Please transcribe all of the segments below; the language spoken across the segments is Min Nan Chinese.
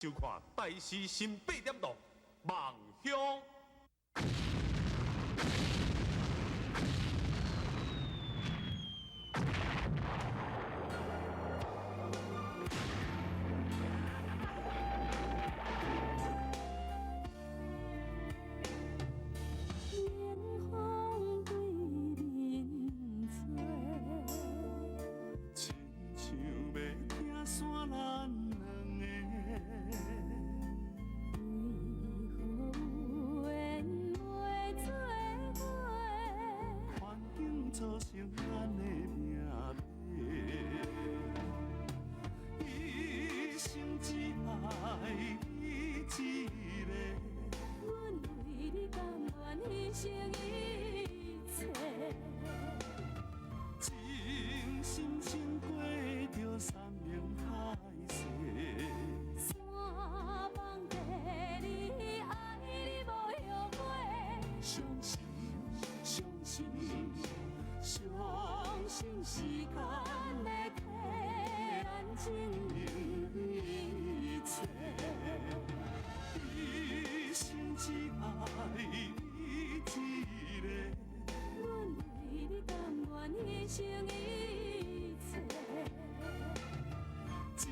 收看台視新八點檔《夢鄉》。冷風對面吹，親像欲拆散咱兩个。為何有緣袂做伙？環境造成咱的命題，一生只愛你一个。阮為你甘願犧牲一切。真心穿過著山盟海誓，山放地你愛你無後悔。相信，相信，相信時間會替咱證明一切。一生只愛你一个。阮為你甘願犧牲一切。真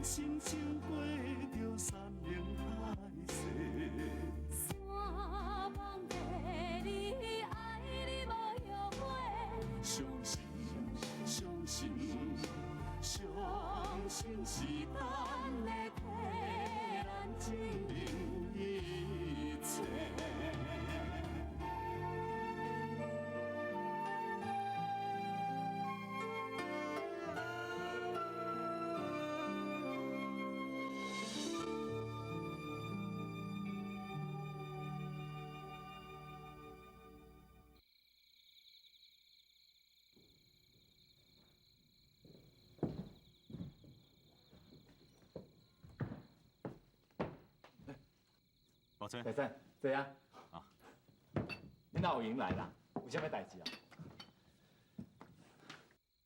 心穿過著山盟海誓，山放地你愛你無後悔。相信，相信，相信時間會替咱證明一切。寶春，大婶，坐啊。啊。你哪有閒來啦？有啥物代誌啊？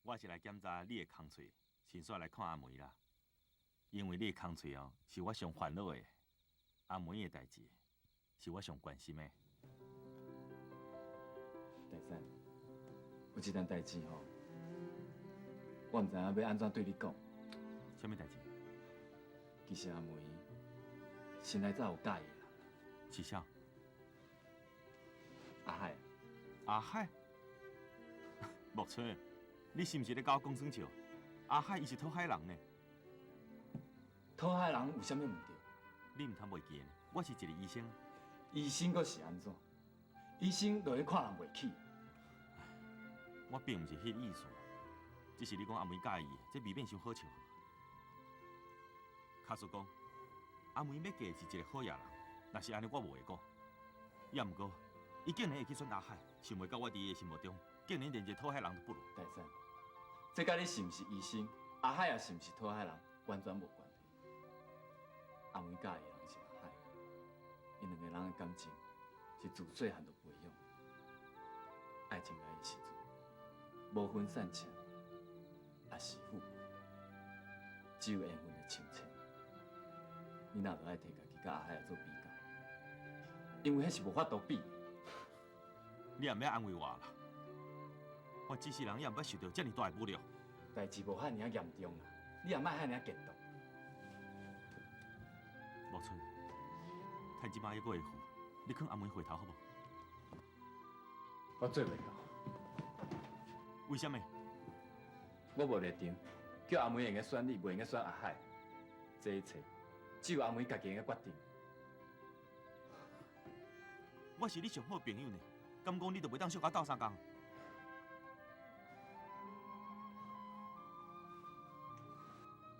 我是來檢查你的空喙，順紲來看阿梅啦。因為你的空喙哦，是我上煩惱的。阿梅的代誌，是我上關心的。大婶，有一件代誌吼，我毋知影欲按怎對你講。啥物代誌？其實阿梅心內早有佮意啦。是啥？阿海。阿海？木春，你是毋是咧共我講耍笑？阿海伊是討海人呢。討海人有啥物毋對？你毋通袂記呢，我是一個醫生。醫生閣是按怎？醫生就咧看人袂起。我並毋是彼個意思，只是你講阿梅佮意，這未免傷好笑。假使講阿梅欲嫁是一個好野人，若是按呢，我無話講。也毋過，伊竟然會去選阿海，想袂到我佇伊的心目中，竟然連一個討海人都不如。大嬸，這佮你是毋是醫生，阿海也是毋是討海人，完全無關係。阿梅佮意的人是阿海，𪜶兩個人的感情是自細漢就培養，愛情來的時陣，無分善淺，也是富貴，只有緣分的深淺。你若著愛提家己佮阿海來做比較，因為彼是無法度比的。你也毋免安慰我啦，我這世人也毋捌受著遮爾大的侮辱。代誌無遐爾嚴重啦，你也莫遐爾激動。木春，趁這擺猶閣會赴，你勸阿梅回頭好無？我做袂到。為啥物？我無立場，叫阿梅會用得選你，袂用得選阿海。這一切只有阿梅家己會用得決定。我是你上好的朋友呢，敢講你就袂當小共鬥相共？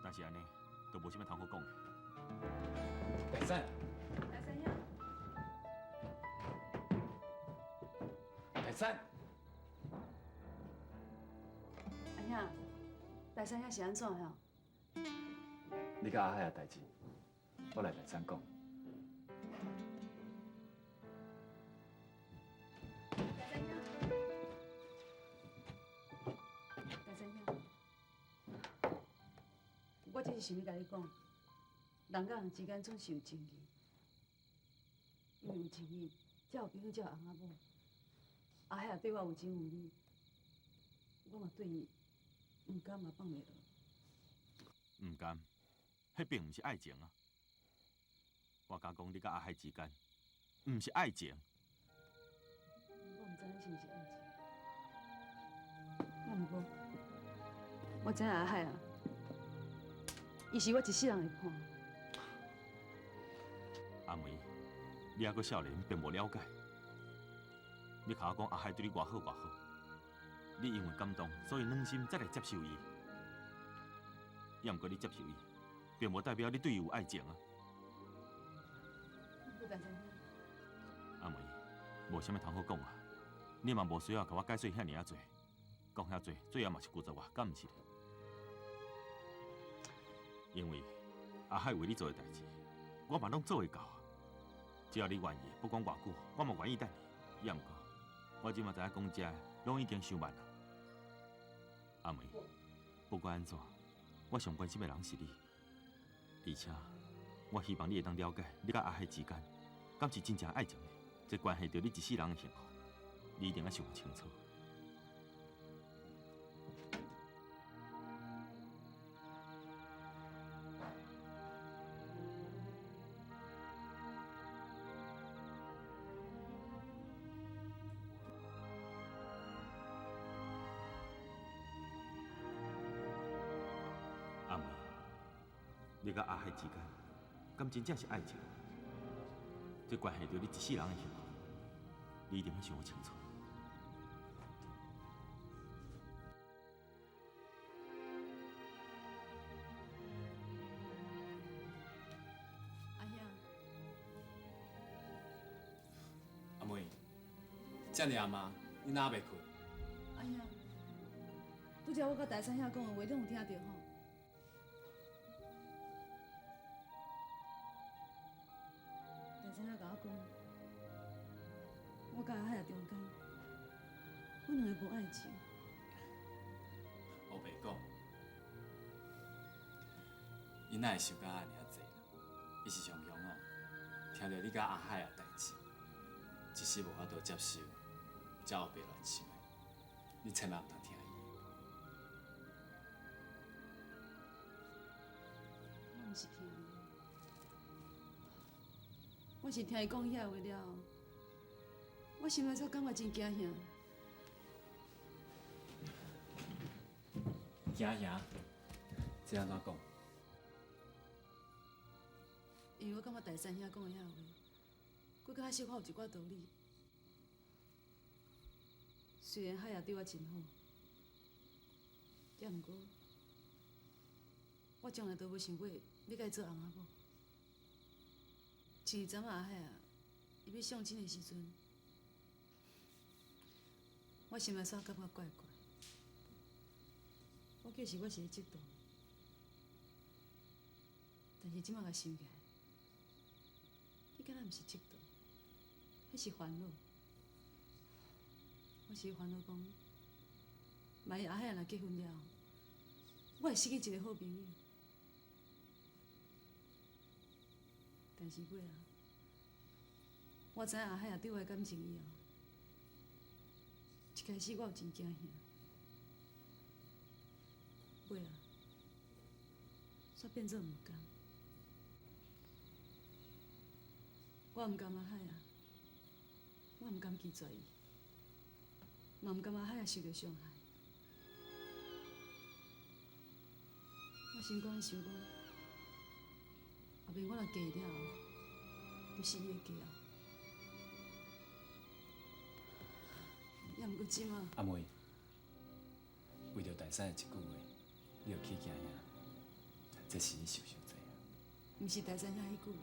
但是按呢，就無啥物通好講的。大嬸，大嬸兄，大嬸，阿兄，大嬸兄是按怎呀？你佮阿海的代誌，我來大嬸講。大嬸兄，大嬸兄，我這是想欲共你講，人佮人之间总是有情义，因为有情义，才有朋友，才有翁仔某。阿海也对我有情有义，我嘛对伊毋甘嘛放袂落。毋甘，彼并毋是爱情啊！我敢讲，你佮阿海之间，毋是爱情。我毋知影是毋是爱情，我毋过，我知影阿海啊，伊是我一世人的伴。阿梅，你犹阁少年，并无了解。你共我讲阿海对你偌好偌好，你因为感动，所以软心才来接受伊。也毋过你接受伊，并无代表你对伊有爱情啊。阿梅，无啥物通好讲啊，你嘛无需要共我解释遐尔仔济，讲遐济，最后嘛是拒绝我，敢毋是？因为阿海为你做的代志，我嘛拢做会到啊。只要你愿意，不管偌久，我嘛愿意等你。也毋过，我这马知影讲这拢已经伤慢啊。阿梅，不管按怎，我上关心的人是你，而且我希望你会当了解，你佮阿海之间，敢是真正爱情的，这关系著你一世人的幸福，你一定爱想清楚。阿梅，你佮阿海之间，敢真正是爱情？这关系著你一世人的幸福，你一定爱想清楚。阿兄，阿妹，遮尔暗啊，你哪袂睏？阿兄，拄才我佮大山兄讲的话，你拢有听著吼？大山兄共我讲，我佮阿海中间，阮两个无爱情。乌白讲，伊哪会想甲按呢仔济啦？伊是常常哦，听著你佮阿海的代志，一时无法度接受，才乌白乱想的。你千万毋通听伊的。我毋是听伊的，我是听伊讲遐话了后，我心内煞感觉真惊吓。惊吓？这按怎讲？因为我感觉大山兄讲的遐话，阁较小可有一寡道理。虽然海也对我真好，也毋过，我从来都无想过欲佮伊做翁仔某。像昨仔阿海啊，伊欲相亲的时阵，我心内煞感觉怪怪。我其实我是咧嫉妒，但是这马共想起来，彼敢若毋是嫉妒，彼是烦恼。我是烦恼讲，万一阿海若结婚了后，我会失去一个好朋友。但是尾仔，我知影阿海对我的感情以后，一开始我有真惊吓，尾仔，煞变做毋甘。我毋甘阿海啊，我毋甘拒绝伊，嘛毋甘阿海啊受著伤害。我心肝想讲，后面我若嫁了后，就是伊的家后。也毋过这马，阿妹，为著大山的一句话，你就起惊吓，这是你想伤济啊！毋是大山兄彼句话。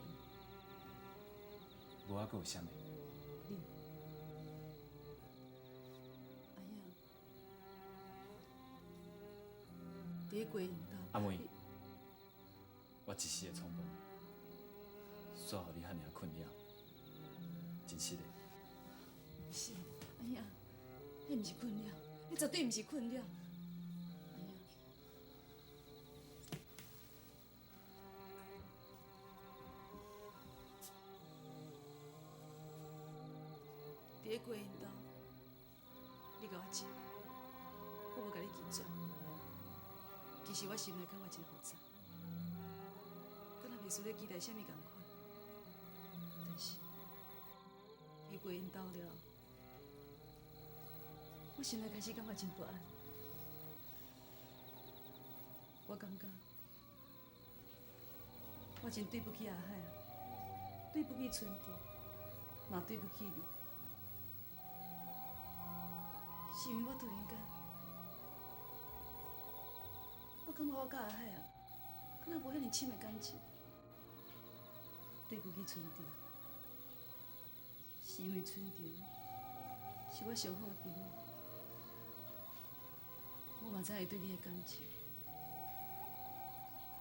无啊，阁有啥物？你，阿兄，伫咧过因兜。阿妹，我一时的冲动，煞予你遐尔困扰，真实的。毋是，阿兄，彼毋是困扰，彼绝对毋是困扰。阿兄，咧过𪜶兜，你共我接，我無共你拒絕。其實我心內感覺真複雜，敢若袂輸咧期待啥物仝款。但是，伊過𪜶兜了，我心內開始感覺真不安。我感覺我真對不起阿海，對不起春蝶，嘛對不起你，是因為我突然間，我感覺我佮阿海啊，敢若無遐爾深的感情。對不起春蝶，是因為春蝶是我上好的朋友，我嘛知影伊對你的感情。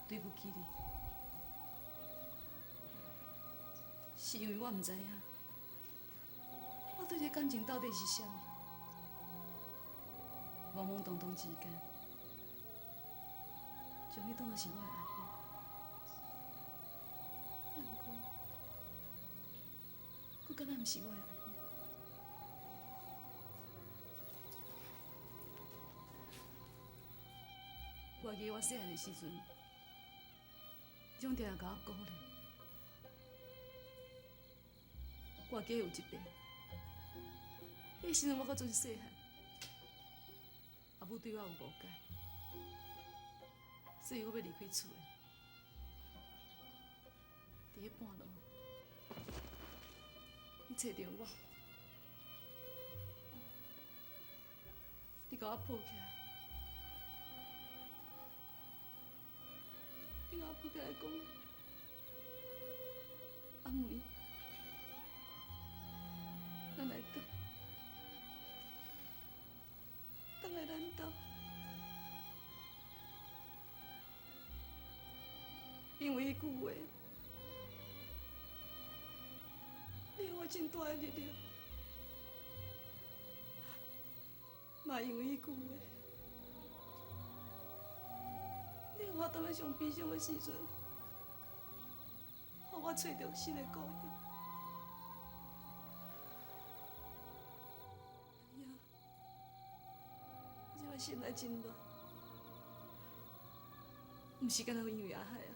對不起你，是因為我毋知影，我對你的感情到底是啥物。懵懵懂懂之間，將你當作是我的阿兄，也毋過，閣敢若毋是我的阿兄。我記得我細漢的時陣，你總定定共我鼓勵。我記得有一遍，彼時陣我閣陣細漢，阿母對我有誤解，所以我欲離開厝的。佇彼半路，你揣著我，你共我抱起來，你共我抱起來講，阿梅，咱來轉，轉來咱兜，因為彼句話，你予我真大的力量，嘛因為彼句話，你予我當咧上悲傷的時陣，予我揣著新的故鄉。哎呀，我這擺心內真亂，毋是干焦因為阿海啊，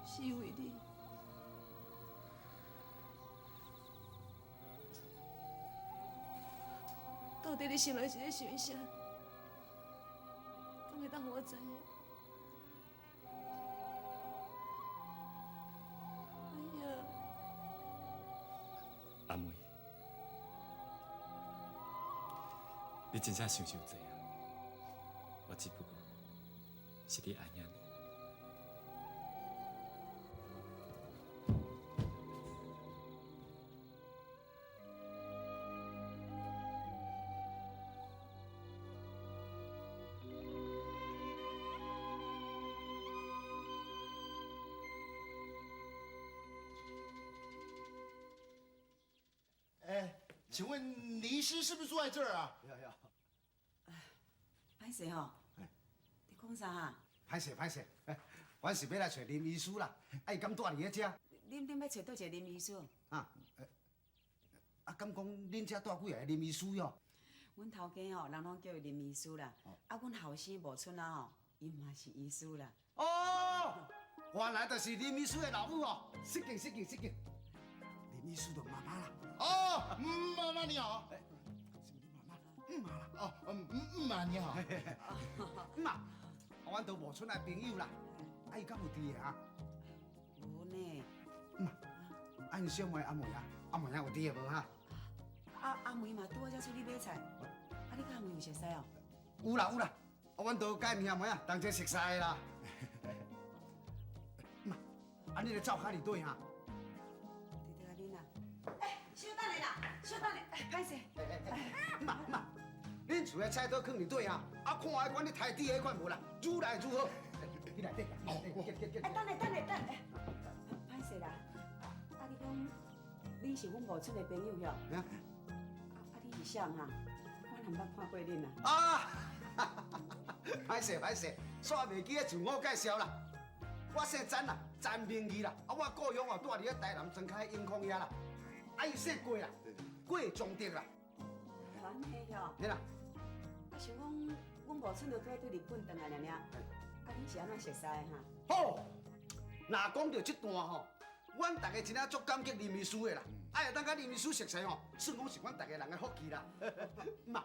是因為你。到底你心內是咧想啥？敢會當予我知影？哎呀，阿梅，你真正想傷濟啊！我只不過是你阿兄。哎，請問林醫師是不是住在這兒啊？要要。歹勢吼，你講啥啊？歹勢歹勢，阮是欲來揣林醫師啦。啊，伊敢蹛佇咧遮？恁欲揣佗一个林醫師？啊，啊，敢講恁遮蹛幾个林醫師喲？阮頭家吼，人攏叫伊林醫師啦。啊，阮後生無出啊吼，伊嘛是醫師啦。哦，原來就是林醫師的老母哦，失敬失敬失敬。林醫師的媽媽啦。哦，媽媽你好。是你媽媽？媽啦。哦，媽你好。媽，阮都無出來朋友啦。啊，伊敢有佇的啊？無呢。媽，啊，𪜶小妹阿梅啊，阿梅啊有佇的無哈？阿梅嘛拄仔才出去買菜。啊，你佮阿梅有熟似哦？有啦有啦，啊，阮都佮𪜶阿梅啊同齊熟似的啦。媽，啊，你的灶跤佇佗哈？佇佗面啦。欸，小等下啦，小等下，歹勢。媽媽，恁厝的菜刀囥佇底哈？啊，看彼款咧刣豬彼款無啦？愈來愈好。你來底，哦，哎，等下等下等下，歹勢啦。啊，你講你是阮吳村的朋友喲？啊，你是啥哈？我毋捌看過恁啊。啊，歹勢歹勢，煞袂記得自我介紹啦。我姓詹啦，詹明義啦。啊，我故鄉哦，蹛佇咧台南莊跤永康遐啦。啊，啊伊姓郭啦，郭宗德啦。按呢哟。嘿啦。啊，想讲阮某孙就拄仔对日本转来尔尔，啊，恁是按怎熟似的哈？好，若讲到这段吼，阮大家真正足感激林医师的啦。啊，会当佮林医师熟似吼，算讲是阮大家人的福气啦。妈，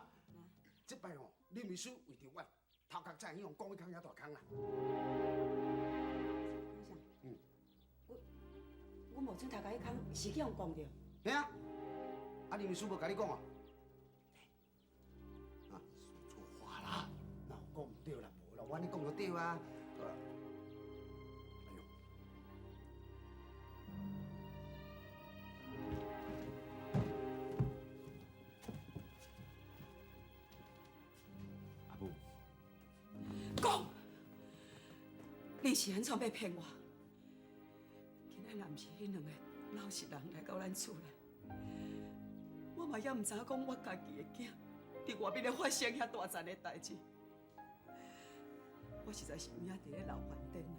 这摆吼，林医师为著阮，头壳才会去予讲彼空遐大空啦。讲啥？阮阮某孙头壳彼空是去予讲著。嘿啊，啊林医师无共你讲哦？啊，说错话啦！哪有讲毋对啦？无啦，我按呢讲就对啊。哎呦，阿母，讲，你是按怎欲骗我？今仔若毋是彼两个老实人来到咱厝内，我嘛犹毋知影讲我家己的囝伫外面咧发生遐大层的代志。我实在是有影伫咧闹翻颠啊！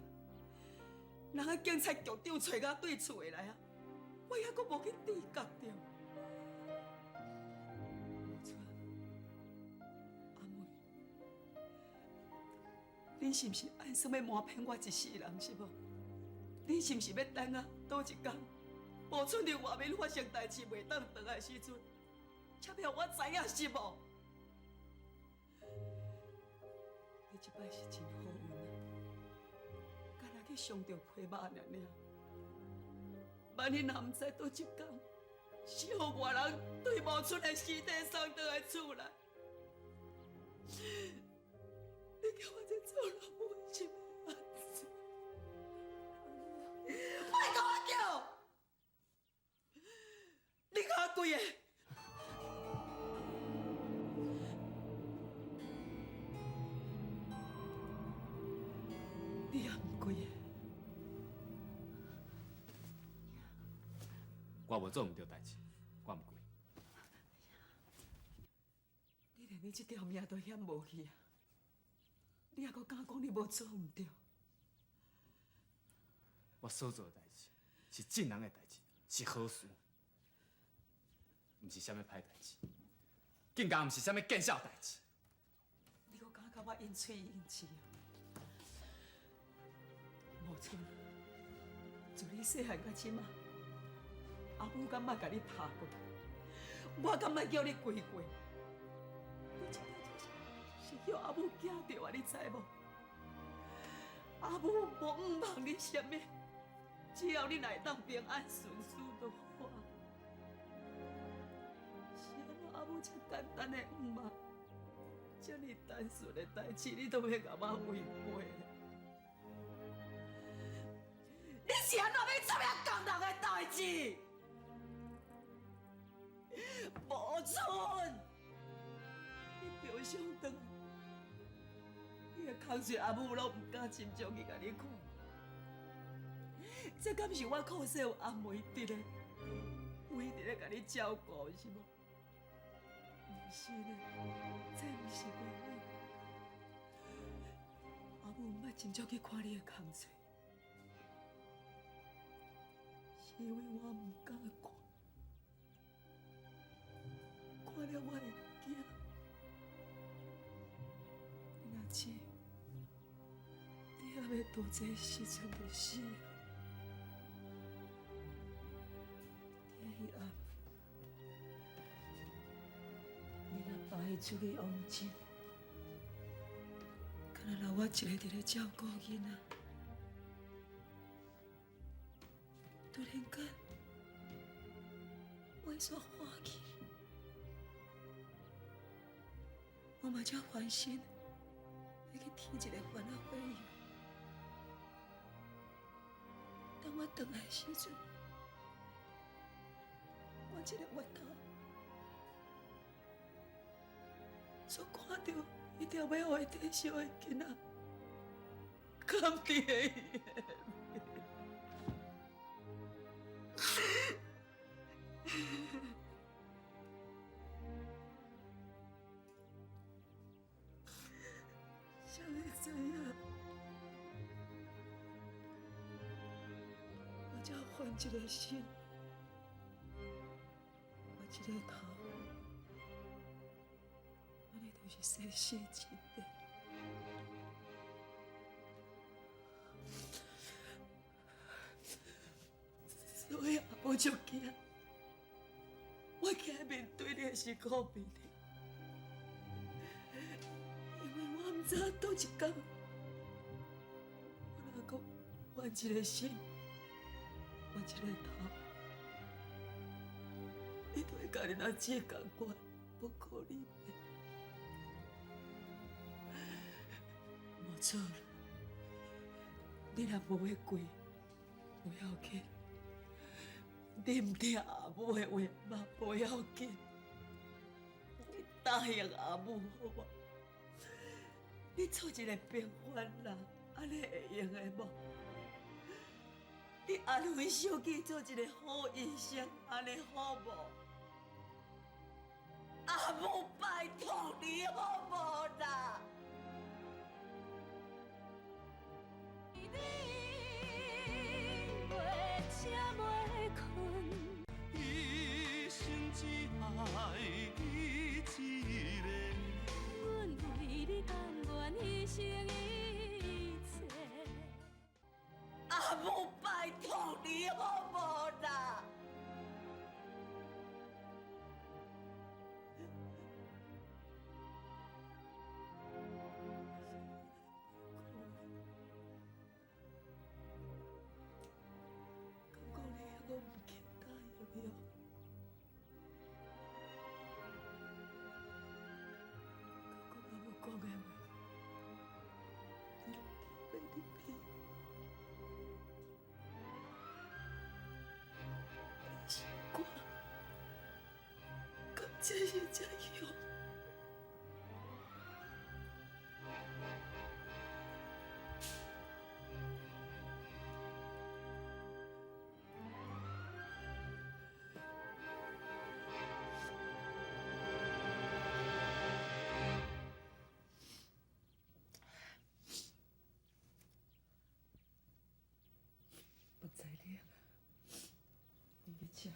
人个警察局长揣我对厝的来啊，我犹阁无去知觉著。无错，阿妹，恁是毋是按算欲瞒骗我一世人是无？恁是毋是欲等啊？佗一工，无准伫外面发生代志袂当转来时阵，才欲予我知影是无？你这摆是真好运啊，敢若去伤著皮肉尔尔。万一若毋知佗一工，是予外人对无春的尸体送转来厝内，你叫我这做老母是欲按怎？莫共我叫！你共我跪个！你也毋跪个？我无做毋对代志，我毋跪。你连你这条命都险无去啊！你犹阁敢讲你无做毋对？我所做的代志是正人的代志，是好事，毋是啥物歹代志，更加毋是啥物见笑代志。你阁敢共我应喙应舌啊？无错，自你细汉到这马，阿母敢捌共你拍过？我敢捌叫你跪过？你这代志是叫阿母惊著啊！你知无？阿母无毋望你啥物，只要你若会当平安顺遂就好。是按怎阿母这简单的愿望，这尔单纯的代志，你都欲共我违背？你是按怎欲做遐工人的代志？无春，你著想转来，你的空喙阿母拢毋敢斟酌去共你看。这敢是我靠势有阿梅伫咧，有伊伫咧共你照顾是无？毋是呢，这毋是原因。阿母毋捌斟酌去看你的空喙，是因为我毋敢看，看了我会惊。你若知，你犹欲到这时阵就死啊！伫彼暗，你若爸伊出去往诊，敢若留我一个伫咧照顾囡仔。突然间，我煞欢去，我嘛才翻身，欲去添一个番仔火油。当我转来的时阵，我这个月头，所看到彼条欲予伊退烧的囡仔，崁伫咧伊的面。谁会知影？我才烦一个心，个头，按呢就是世世情的。所以阿母足惊，我徛面对你是苦面的，因为我毋知影佗一工，我若阁换一个心，换一个头，你都会共恁阿姊仝款，无可能的。无错，你若无欲跪，无要紧。你毋听阿母的话嘛，无要紧。你答应阿母好无？你做一个平凡人，按呢会用的无？你安分守己做一个好医生，按呢好无？阿母拜托你好无啦？一生只爱你一个。阮为你甘愿牺牲一切。阿母拜托你好无啦？讲你还阁毋肯答应哟？讲阿母讲的话，你拢听袂入去。是我，敢真是这样？饭菜冷啊，你去食。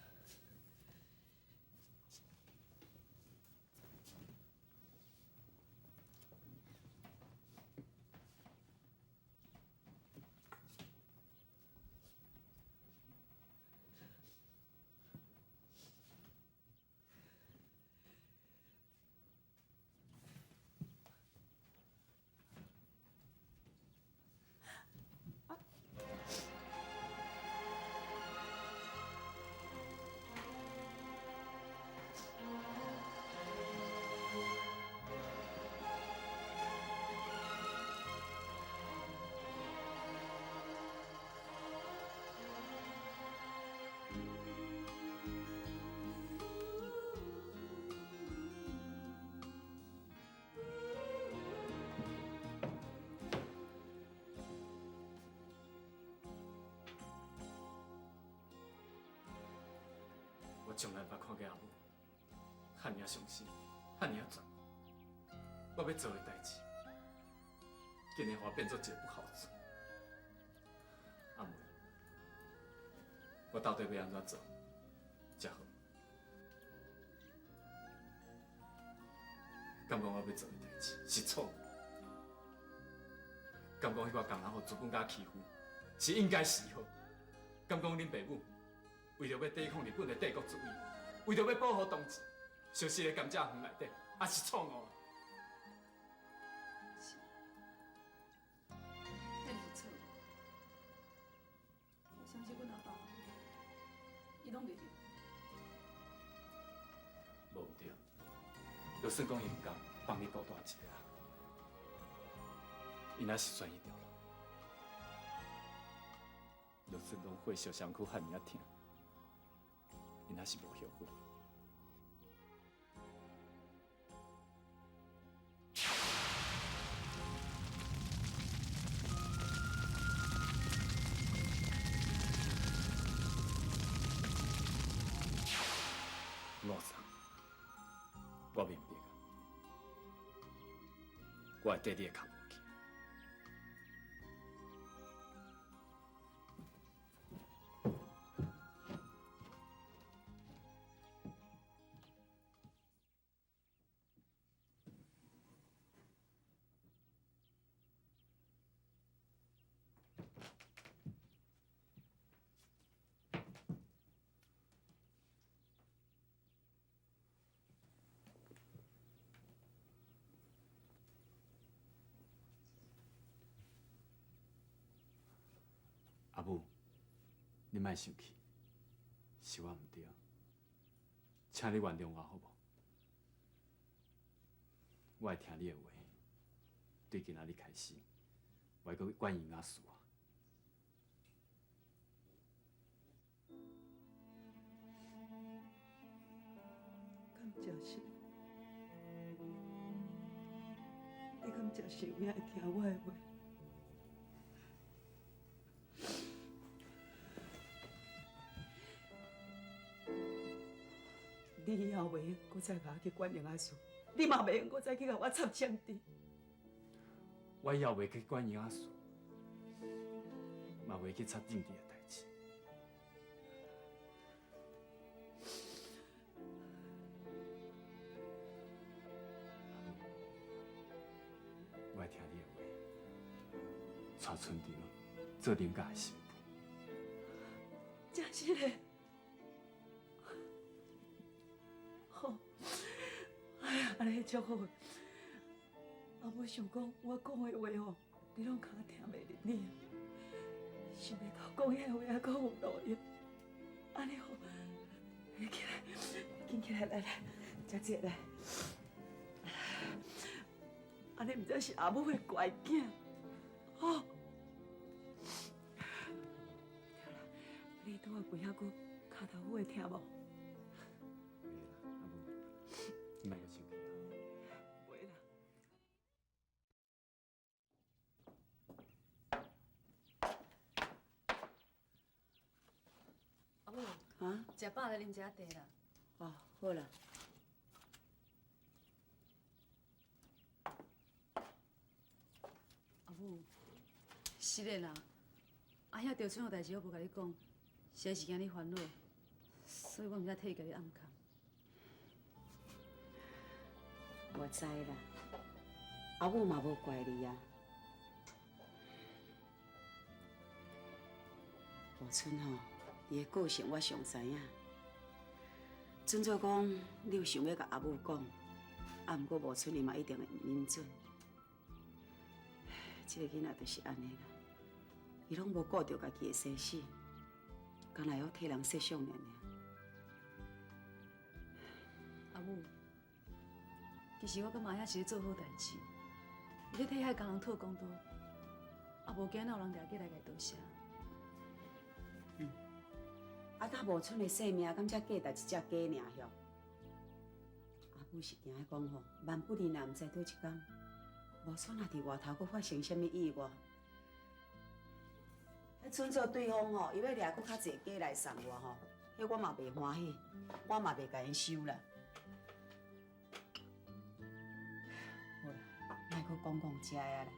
我从来毋捌看过阿母遐尔啊伤心，遐尔啊绝望。我欲做的代志，竟然予我变做一个不孝子。阿梅，我到底欲按怎做才好？敢讲我欲做的代志是错误？敢讲彼寡工人予资本家欺负是应该死好？敢讲恁爸母为著欲抵抗日本的帝国主义，为著欲保护同志，烧死咧甘蔗园内底，也是错误？是，彼是错误。我相信阮阿爸，伊拢袂对。无毋对，就算讲伊毋甘放你孤单一个人，伊若是选彼条路。就算讲火烧身躯遐尔仔疼，伊若是无后悔。五送，我明白啊，我会缀你的脚步去。你莫生气，是我毋对，请你原谅我好无？我会听你的话，对今仔日开始，我会阁去管营养师啊。敢真是？你敢真是有影会听我的话？你以后袂用阁再共我去管营养师，你嘛袂用阁再去共我插政治。我以后袂去管营养师，嘛袂去插政治的代志。阿母，我会听你的话，带春潮做恁家的新妇。真是的。好，哎呀，按呢足好。阿母想讲，我讲的话吼，你拢较听袂入耳。想袂到讲遐话犹阁有路用，按呢好，你起来，紧起来，来来，遮坐来。按呢毋知是阿母的乖囝，吼。对啦，你拄仔跪遐久，跤头趺会疼无？袂啦，阿母，你莫阁生气啊。袂啦。阿母，啊？食饱咧，啉一下茶啦。哦，好啦。阿母，是的啦，阿兄赵春的代志我无共你讲，实在是惊你烦恼，所以我毋才特意共你暗藏。我知啦，阿母嘛无怪你啊。吴春吼，伊的个性我上知影。准做讲你有想欲共阿母讲，啊，毋过吴春伊嘛一定会毋允准。这个囡仔就是按呢啦，伊拢无顾著家己的生死，干焦会晓替人设想尔尔。阿母，其实我感觉阿兄是咧做好代志，伊咧替遐工人讨公道，也无惊哪有人掠过来共伊多谢。啊，那吴春的性命敢才价值一只鸡尔晓？阿母是惊讲吼，万不利若毋知佗一工，吴春若伫外头阁发生啥物意外，彼准做对方吼，伊欲掠阁较济鸡来送我吼，彼我嘛袂欢喜，我嘛袂共𪜶收啦。好啦，莫阁讲讲这个啦。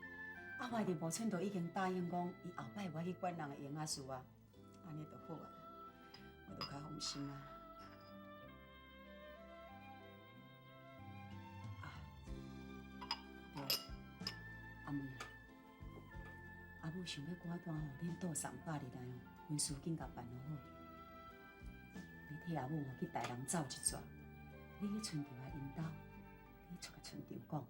啊，反正吴春都已经答应讲，伊后摆无去管人的闲仔事啊，按呢就好啊，我就较放心啊。啊，对，阿妹啊，阿母想欲赶单吼，恁倒300日来吼，婚事紧共办好。你替阿母吼去台南走一逝，你去春潮仔𪜶兜，你出共春潮讲。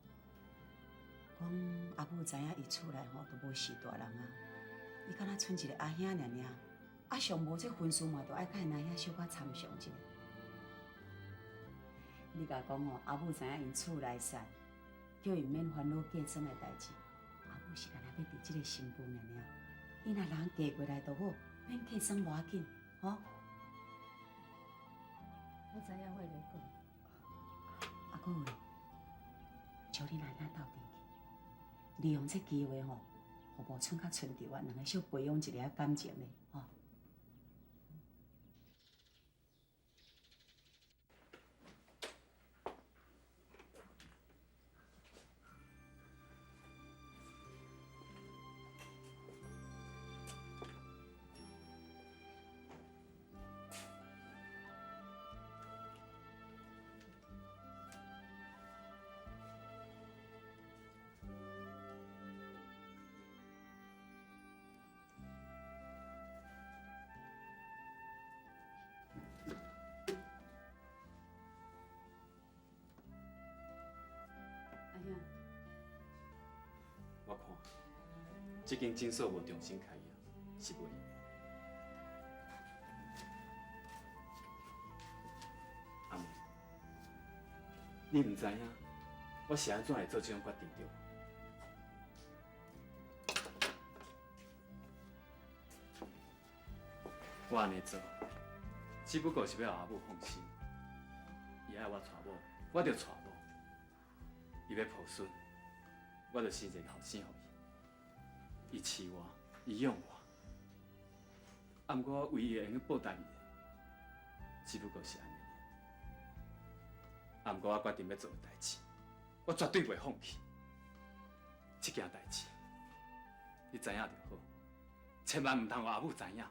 讲阿母知影伊厝内吼都无序大人啊，伊敢若賰一个阿兄尔尔，啊上无这婚事嘛，著爱佮𪜶阿兄小可参详一下。你共讲吼，阿母知影𪜶厝内散，叫𪜶免烦恼嫁妆的代志。阿母是干焦欲伫这个新妇尔尔，伊若人嫁过来就好，免嫁妆无要紧，吼。我知影，我会来讲。啊，阁有，招恁阿兄斗阵去，利用这机会吼，予吴春佮春潮啊两个小培养一下感情咧，吼。阿兄，我看这间诊所无重新开业是袂用的。你毋知影，我是按怎會做這種決定對無？我按呢做，只不過是欲予阿母放心。伊愛我娶某，我就娶某；伊欲抱孫，我就生一個後生予伊。伊飼我，伊養我，啊，毋過我唯一會用報答伊的，只不過是按呢。啊，毋過我決定欲做的代誌，我絕對袂放棄。這件代誌，你知影就好，千萬毋通予阿母知影，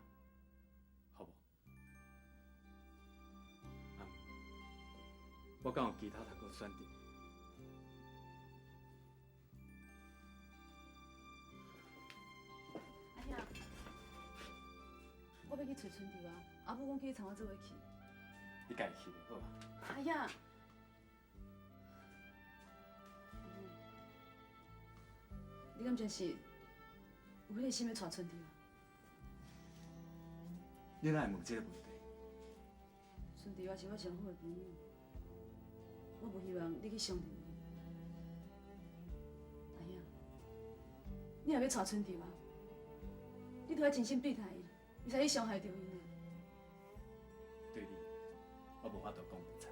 好無？啊，我敢有其他通閣選擇？阿兄，我欲去揣春妞啊！阿母講叫你參我做伙去。你家己去就好啊。阿兄。你敢真是有彼个心欲娶春妞？你哪會問這个問題？春妞也是我上好的朋友，我無希望你去傷著伊。阿兄，你若欲娶春妞啊，你著愛真心對待伊，毋使去傷害著伊呢。對你，我無法度講袂出。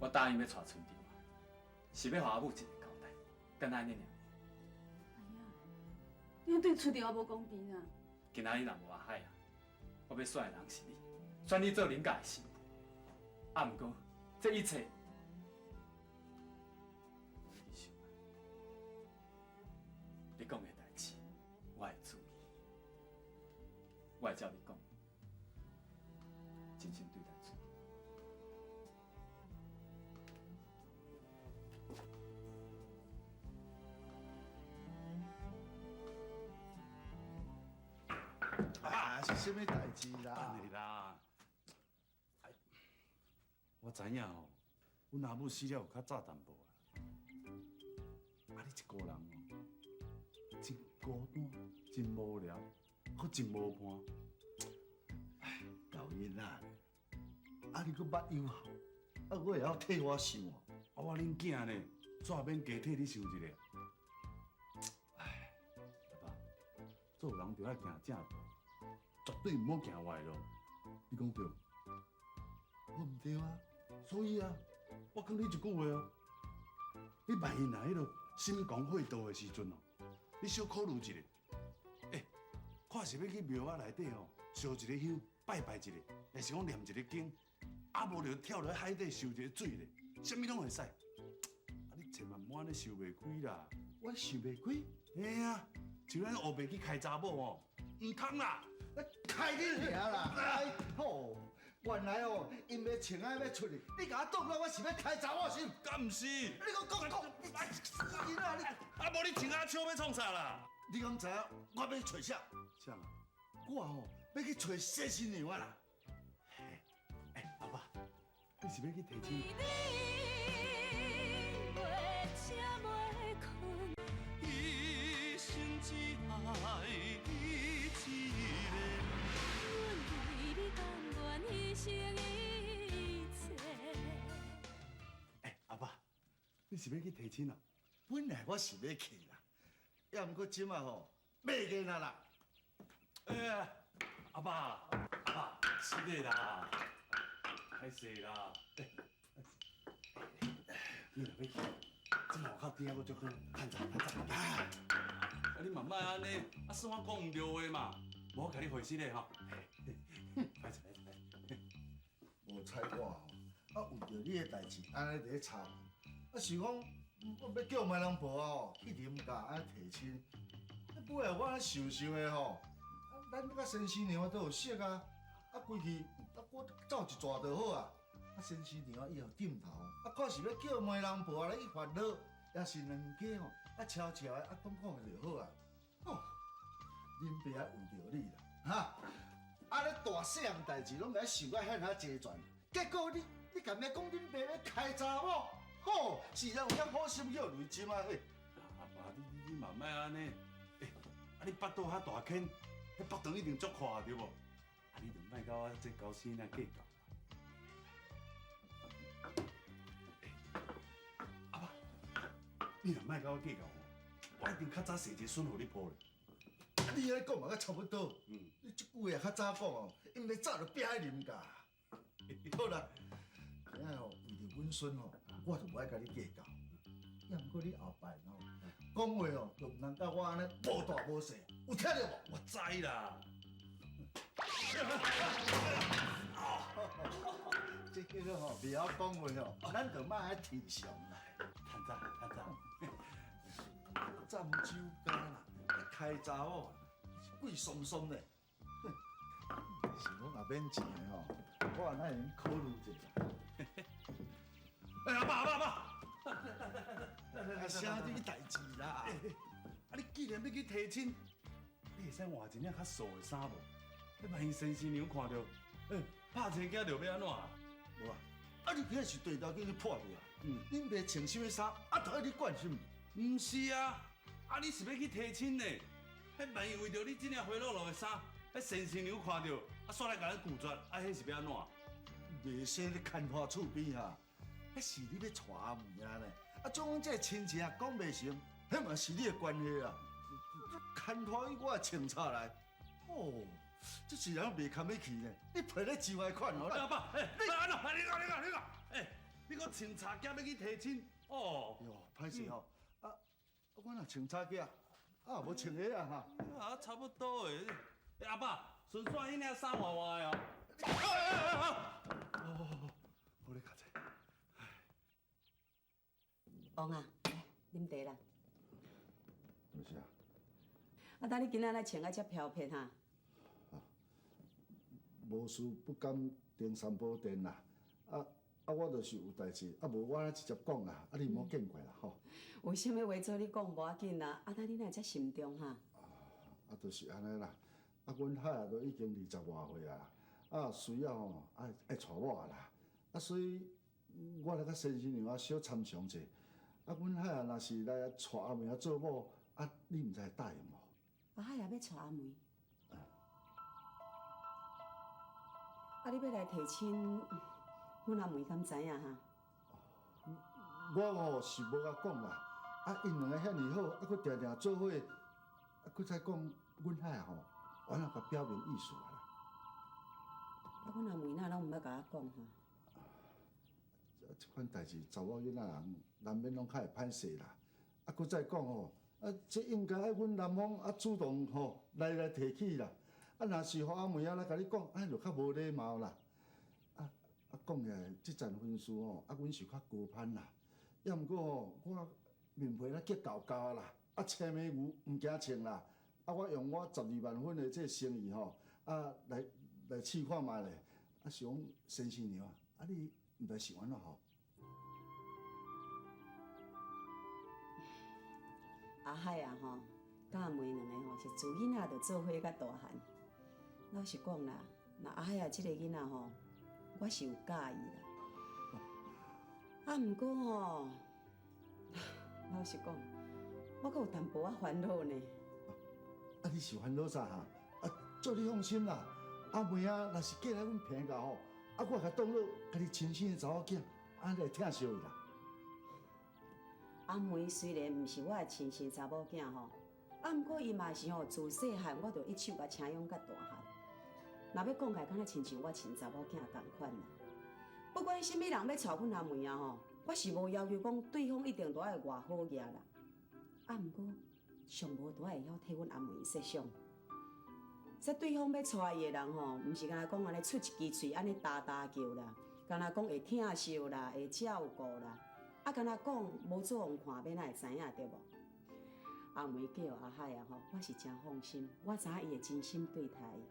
我答應欲娶春妞，是欲予阿母一个交代，敢若按呢爾。你對春妞也無公平啊！今仔日若無阿海啊，我欲選的人是你，選你做恁家的媳婦。啊，毋過這一切，你想啊，你講的代誌，我會注意，我會照你講，真心對待春妞。啊，是啥物代誌啦？等下啦，我知影吼，阮阿母死了有較早淡薄啊。啊，你一个人哦，真孤單，真無聊，閣真無伴。唉，老囡仔，啊，你閣捌有效，啊，我會曉替我想哦。啊，我恁囝呢，煞免加替你想一下。唉，阿爸，做人就愛行正道。絕對毋好行歪路，你講對？我毋對啊，所以啊，我勸你一句話哦，你萬一若彼落心狂火道的時陣哦，你小考慮一下，欸，看是欲去廟仔內底吼燒一个香拜拜一下，抑是講念一个經，啊無就跳落海底受一个水咧，啥物攏會使。啊，你千萬莫按呢想袂開啦！我想袂開？嘿啊，像咱烏白去開查某吼，毋通啦！開你爾啦！哎吼，原來哦，𪜶欲穿仔欲出去，你共我擋了，我是欲開查某心？敢毋是？你閣講講，你死囡仔你！啊，無你穿仔笑欲創啥啦？你敢知影我欲揣啥？啥？我吼欲去揣洗新娘仔啦！欸，阿爸，你是欲去提親？一生只愛你一个。欸，阿爸，你是欲去提親啊？本來我是欲去啦，也毋過這馬吼袂見啊啦。欸，阿爸，阿爸，是的啦，歹勢啦。欸，你若欲去，這外口天還閣足好，趁早趁早。啊，你嘛莫按呢，啊算我講毋對話嘛，無我共你回信咧吼。歹勢歹勢。無彩我吼，啊為著你的代誌，按呢佇咧吵，啊想講我欲叫媒人婆吼去林家按呢提親，啊尾仔我按呢想想的吼，啊咱佮先生娘都有識啊，啊規氣啊我走一逝就好啊，啊先生娘以後點頭，啊看是欲叫媒人婆來去發落，抑是兩家吼啊悄悄的啊講講就好啊。哦，恁爸啊為著你啦，哈。啊！你大細項代誌攏共想甲遐爾齊全，結果你敢欲講恁爸欲開查某？吼，是人有遐好心叫雷針啊！嘿，阿爸，你嘛莫按呢，欸，啊你腹肚遐大坑，彼腹腸一定足闊對無？啊你就莫佮我這猴生仔計較。欸，你若莫佮我計較吼，我一定較早生一个孫予你抱咧。啊，你按呢講嘛，閣差不多。你這句話較早講哦，𪜶欲早就拚去啉㗎。好啦，今仔吼為著阮孫吼，我就無愛共你計較。抑毋過你後擺吼，講話吼，就毋通佮我按呢無大無細，有聽著無？我知啦。這叫做吼，袂曉講話吼，咱就莫愛提上啦。趁早，趁早。佔酒家啦，開查某貴鬆鬆的。是講若免錢的吼，我哪會用考慮者啦？哎，阿爸阿爸阿爸，啊，啥物代誌啦？啊，你既然欲去提親，你會使換一領較素的衫無？你萬一先生娘看著，欸，拍青驚著欲按怎？無啊，啊你遐是地頭叫你破著啊？恁爸穿啥物衫，啊，著愛你管是毋？毋是啊，啊你是欲去提親呢？彼萬一為著你這領花落落的衫，彼先生娘看著，啊，煞來共咱拒絕，啊，彼是欲按怎？袂使咧牽拖厝邊哈，彼是你欲娶阿梅啊呢？啊，總講這親情啊講袂成，彼嘛是你的關係啊。牽拖去我的穿插來，哦，這一人袂堪欲去呢。你陪咧真壞款哦。阿爸，欸，你按怎？你講，你講，你講，欸，你講穿插囝欲去提親，哦。喲，歹勢吼，啊，我若穿插囝，啊，無穿鞋啊哈。啊，差不多的。欸，阿爸，順紲彼領衫換換的哦。哦，好你較濟。王啊，來啉茶啦。多謝。啊，當你今仔來穿啊遮飄撇哈？無事不敢登三寶殿啦。啊啊，我就是有代誌，啊無我直接講啦，啊你毋好見怪啦吼。有啥物話做你講無要緊啦，啊，當你哪會遮心重哈？啊，就是按呢啦。啊，阮海啊都已經二十外歲啊，啊需要吼愛愛娶某啊啦。啊，所以我來佮先生娘啊小參詳者。啊，阮海啊若是來娶阿梅啊做某，啊，你毋知會答應無？阿海也欲娶阿梅。啊，你欲來提親，阮阿梅敢知影哈？我吼是無共講啦。啊，𪜶兩个遐爾好，啊，閣定定做伙，啊，閣再講，阮海吼，我若共表明意思啊啦。啊，阮阿梅哪攏毋捌共我講哈？這款代誌，查某囡仔人難免攏較會歹勢啦。啊，閣再講吼，啊，這應該愛阮男方啊主動吼來提起啦。啊，若是予阿梅仔來共你講，按呢就較無禮貌啦。啊啊，講起來，這層婚事吼，啊，阮是較高攀啦。抑毋過吼，我面皮咧激厚厚啦，啊，青眉牛毋驚穿啦。啊，我用我十二萬分的這誠意吼，啊，來試看覓咧。啊，是講先生娘，啊，你毋知是按怎吼？阿海啊吼，佮阿梅兩个吼是自囡仔就做伙到大漢。老實講啦，若阿海啊這个囡仔吼，我是有佮意啦。啊，毋過吼，老實講，我閣有淡薄仔煩惱呢。啊，你是煩惱啥哈？啊，做你放心啦，阿梅啊，若是嫁來阮坪家吼，啊，我會共當做家己親生的查某囝，按呢來疼惜伊啦。阿梅雖然毋是我的親生查某囝吼，啊，毋過伊嘛是吼，自細漢我就一手共請養到大漢。若欲講起來，敢若親像我親查某囝仝款啦。不管啥物人欲娶阮阿梅啊吼，我是無要求講對方一定都愛偌好額啦。啊，毋過上無都愛會曉替阮阿梅設想。說對方欲娶伊的人吼，毋是干焦講按呢出一支喙按呢焦焦叫啦，干焦講會疼惜啦，會照顧啦。啊，敢若講無做予看，欲哪會知影對無？阿梅嫁予阿海啊吼，我是誠放心，我知影伊會真心對待伊。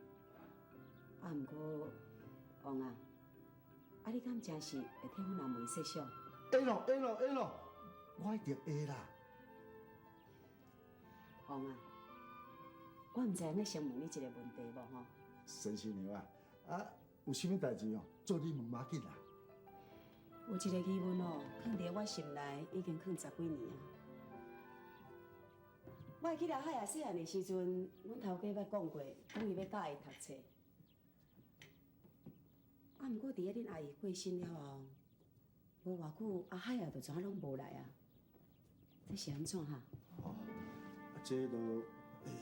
啊，毋過王啊，啊你敢誠是會替阮阿梅設想？會咯，會咯，會咯，我一定會啦。王啊，我毋知影欲先問你一個問題無吼？先生娘啊，啊有啥物代誌哦，做你問無要緊啦。有一個疑問哦，囥佇我心內已經囥十幾年啊。我會記得海仔細漢的時陣，阮頭家捌講過，講伊欲教伊讀冊。啊，毋過佇咧恁阿姨過身了後，無偌久，阿海啊就怎攏無來啊。這是按怎哈？哦，啊，這都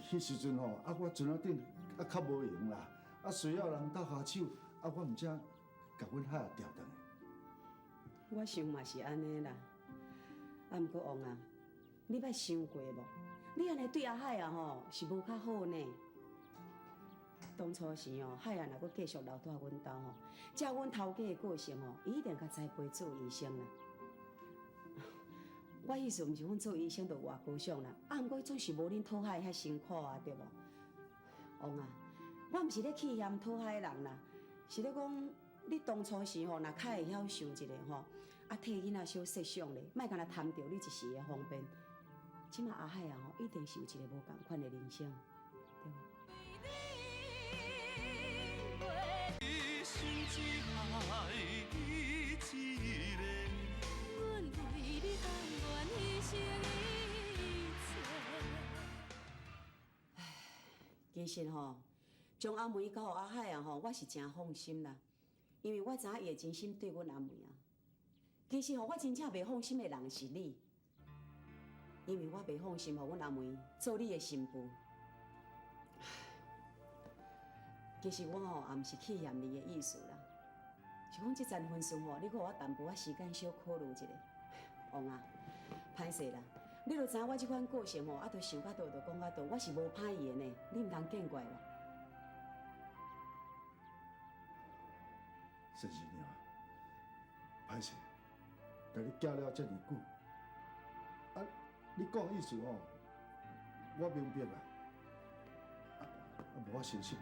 彼時陣吼，啊，我船仔頂啊較無閒啦，啊需要人鬥跤手，啊我毋才共阮海調轉來。我想嘛是按呢啦。啊，毋過王啊，你捌想過無？你按呢對阿海啊吼是無較好呢。當初時哦，海啊若閣繼續留蹛阮兜吼，照阮頭家的個性吼，伊一定共栽培做醫生啦。我意思毋是講做醫生就偌高尚啦，啊，毋過總是無恁討海遐辛苦啊，對無？王啊，我毋是咧氣嫌討海人啦，是咧講你當初時吼，若較會曉想一下吼，啊，替囡仔小設想咧，莫干焦貪著你一時的方便。這馬阿海啊吼，一定是有一個無仝款的人生，對無？一生只愛你一个。阮為你甘願犧牲一切。其實吼，將阿梅交予阿海啊吼，我是誠放心啦，因為我知影伊會真心對阮阿梅啊。其實吼，我真正袂放心的人是你，因為我袂放心予阮阿梅做你的新婦。其實我吼也毋是氣嫌你的意思啦，是講這層婚事吼，你閣予我淡薄仔時間小考慮一下。王啊，歹勢啦，你都知影我這款個性吼，啊，都想較倒就講較倒，我是無歹意的呢，你毋通見怪啦。先生娘，歹勢，共你寄了遮爾久，啊，你講的意思吼，我明白啦。啊，無我先失落。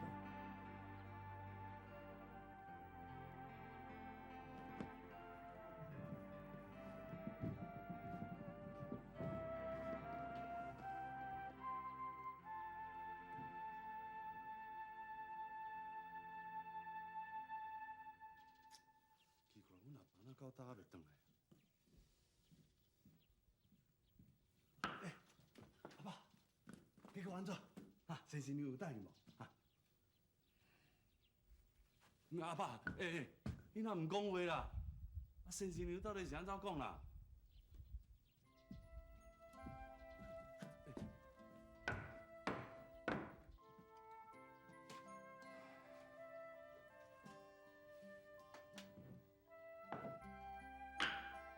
奇怪，阮阿爸哪到今犹未轉來？欸，阿爸，你講按怎？啊，先生你有帶去無？啊？阿爸，欸，你若毋講話啦？啊，先生娘到底是按怎講啦？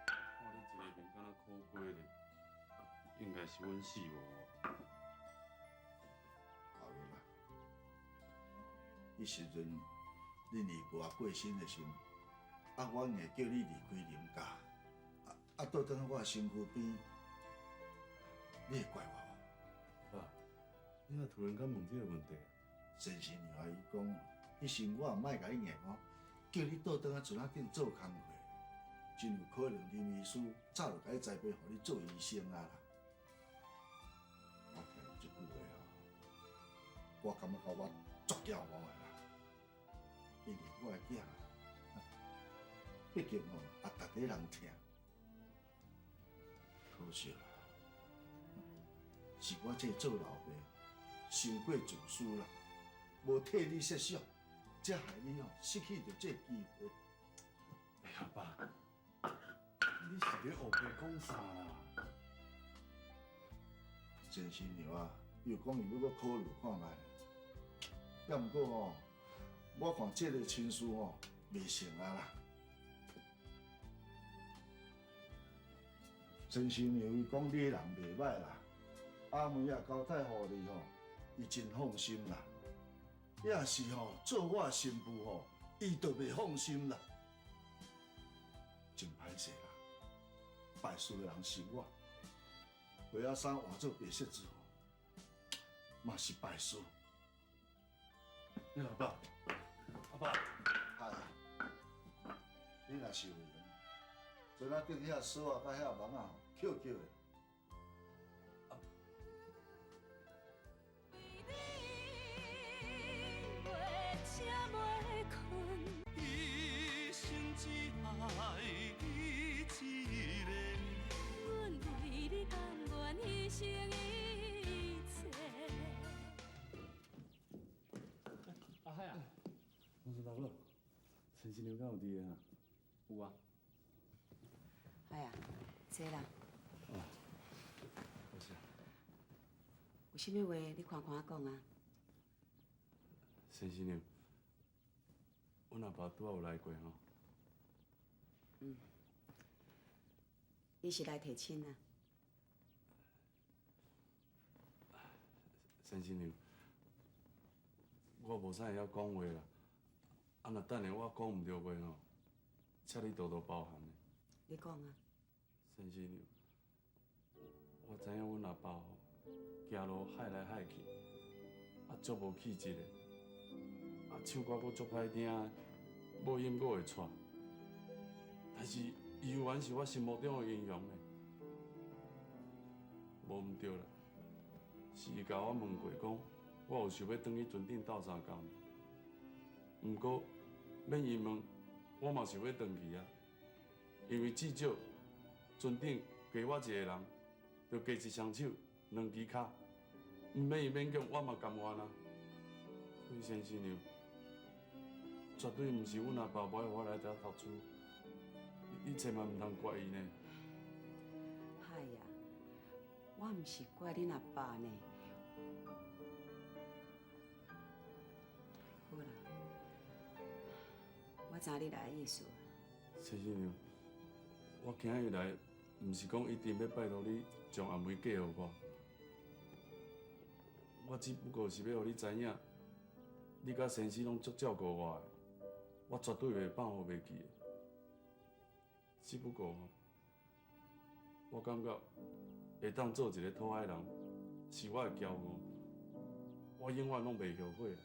看你這個面敢若苦瓜咧，應該是阮死無。後日啦，彼時陣恁二婆過身的時陣，啊，我硬叫你離開林家，啊，倒轉來我身軀邊，你會怪我無？爸，你若突然間問這個問題？先生娘伊講，彼時我也莫共你硬講，叫你倒轉來船仔頂做工課，真有可能林醫師早就共你栽培，予你做醫生啊啦。我聽這句話哦，我感覺我足驕傲的啦，因為我的囝，畢竟吼也值得人疼。可惜啦，是我這做老爸傷過自私啦，無替你設想，才害你吼失去著這機會。哎呀，爸，你是咧烏白講啥啦？先生娘啊，伊有講伊欲閣考慮看覓，抑毋過吼，我看這个親事吼袂成啊啦。先生娘伊講你人袂歹啦，阿梅也交代予你吼，伊真放心啦。也是吼，做我新婦吼，伊就袂放心啦。真歹勢啦，敗輸的人是我。花仔衫換做白色之後，嘛是敗輸。阿爸，阿爸，哎，你若是有閒，船仔頂遐鎖仔佮遐網仔吼，抾抾的。一生只愛你一个。阮為你甘願犧牲一切。阿海啊，王順大哥，先生娘敢有佇个啊？有啊。哎呀，坐啦。哦，啥物话，你看看仔講啊。先生娘，阮阿爸拄仔有來過吼。嗯，伊是來提親啊。先生娘，我無啥會曉講話啦，啊，若等下我講毋對話吼，請你多多包涵。你講啊。先生娘，我知影阮阿爸吼，行路害來害去，啊，足無氣質的，啊，唱歌閣足歹聽的，無音閣會錯，但是伊猶原是我心目中的英雄呢，無毋對啦。是伊共我問過，講我有想欲轉去船頂鬥相共。毋過免伊問，我嘛想欲轉去啊。因為至少船頂加我一個人，就加一雙手、兩支跤，毋免伊勉強，我嘛甘願啊。所以先生娘，絕對毋是阮阿爸無愛予我來遮讀書，你千萬毋通怪伊呢。海啊，我毋是怪恁阿爸呢。好啦，我知你來的意思。先生娘，我今日來，毋是講一定欲拜託你將阿梅嫁予我，我只不過是欲予你知影，你佮先生攏足照顧我的，我絕對袂放予袂記的。只不過吼，我感覺會當做一個討海人，是我的驕傲，我永遠攏袂後悔。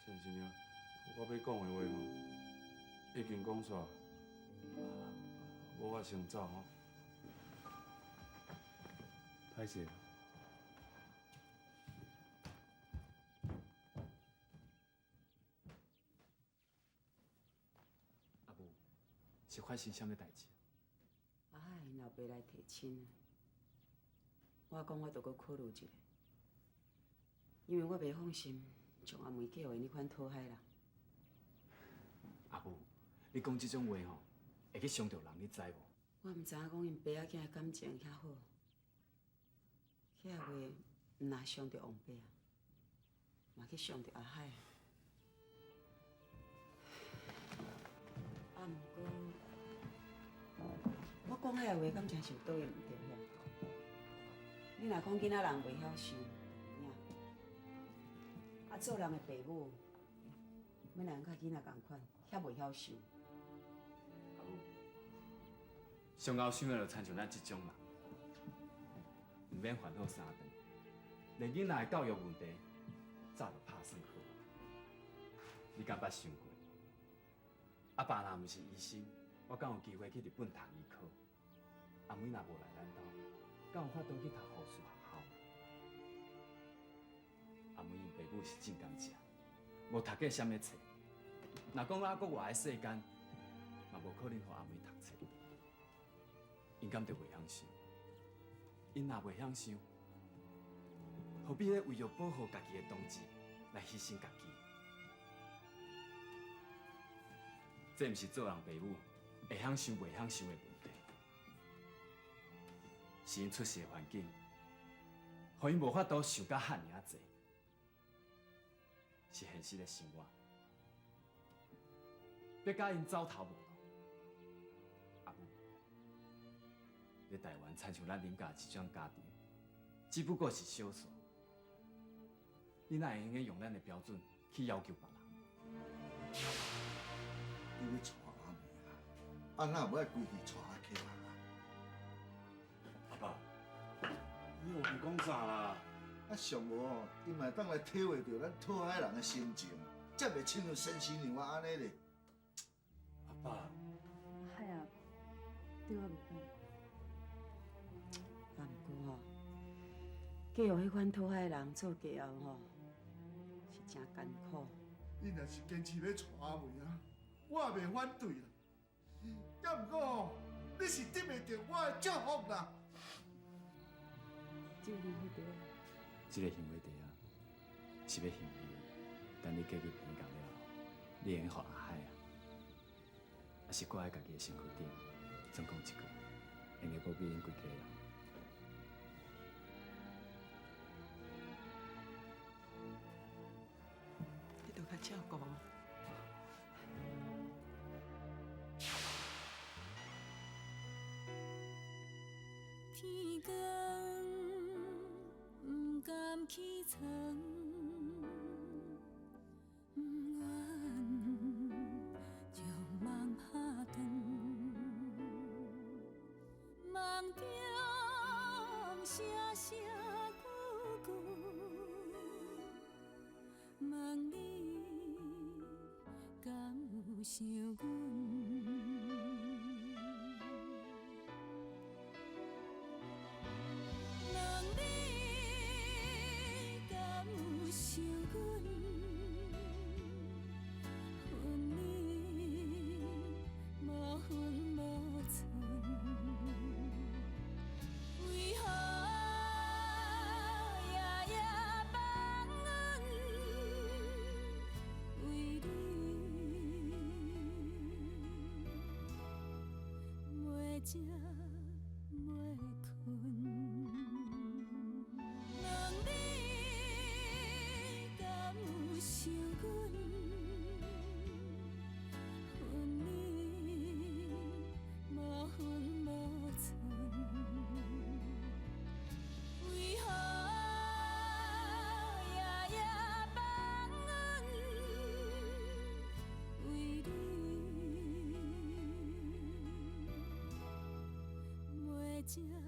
先生娘，我欲講的話吼，已經講煞，無我先走吼。歹勢。阿母，是發生啥物代誌？阿海𪜶老爸來提親啊，我講我著閣考慮一下，因為我袂放心將阿梅嫁予𪜶彼款討海人。阿母，你講這種話吼，會去傷著人，你知無？我毋知影講𪜶爸仔囝的感情遐好，遐話毋若傷著王伯啊，嘛去傷著阿海。啊，毋過我講遐話，敢真是有佗位毋對遐？你若講囡仔人袂曉想，有影。啊，做人的爸母，欲來佮囡仔仝款，遐袂曉想。阿母，上𠢕想的就親像咱這種人，毋免煩惱三頓，連囡仔的教育問題早就拍算好。你敢捌想過？阿爸若毋是醫生，我敢有機會去日本讀醫科？阿妹若無來咱兜，敢有法度去讀護士學校？阿妹𪜶爸母是真甘食，無讀過啥物冊。若講猶閣活佇世間，嘛無可能予阿妹讀冊。𪜶敢就袂曉想？𪜶若袂曉想，何必咧為著保護家己的同志來犧牲家己？這毋是做人爸母會曉想袂曉想的問題，是𪜶出世的環境，予𪜶無法度想甲遐爾仔濟，是現實的生活，欲共𪜶走投無路。阿母，佇台灣親像咱林家這種家庭，只不過是少數，你哪會用得用咱的標準去要求別人？你欲娶阿梅啊？啊，哪無愛規氣娶阿客人啊？阿爸，你又是講啥啦？啊，上無吼，伊嘛會當來體會著咱討海人的心情，才袂親像先生娘啊按呢咧。阿爸，海啊，對我袂歹。啊，毋過吼，嫁予彼款討海人做繼後吼，是誠艱苦。你若是堅持欲娶阿梅啊，我也袂反對啦。抑毋過吼，你是得袂著我的祝福啦。只有恁彼對。這個杏花茶仔是欲還你，等你嫁去彭港了後，你會用予阿海啊，抑是掛佇家己的身軀頂，总讲一句，会用得保庇𪜶规家人。你著较照顾。天光毋甘起床，毋愿将梦拍断，梦中声声句句，问你敢有想阮？问你敢有想阮？分你无分无寸，为何夜夜放阮？为你袂食袂睏。问你敢有想阮？分你无分无寸，为何夜夜放阮？为你袂食。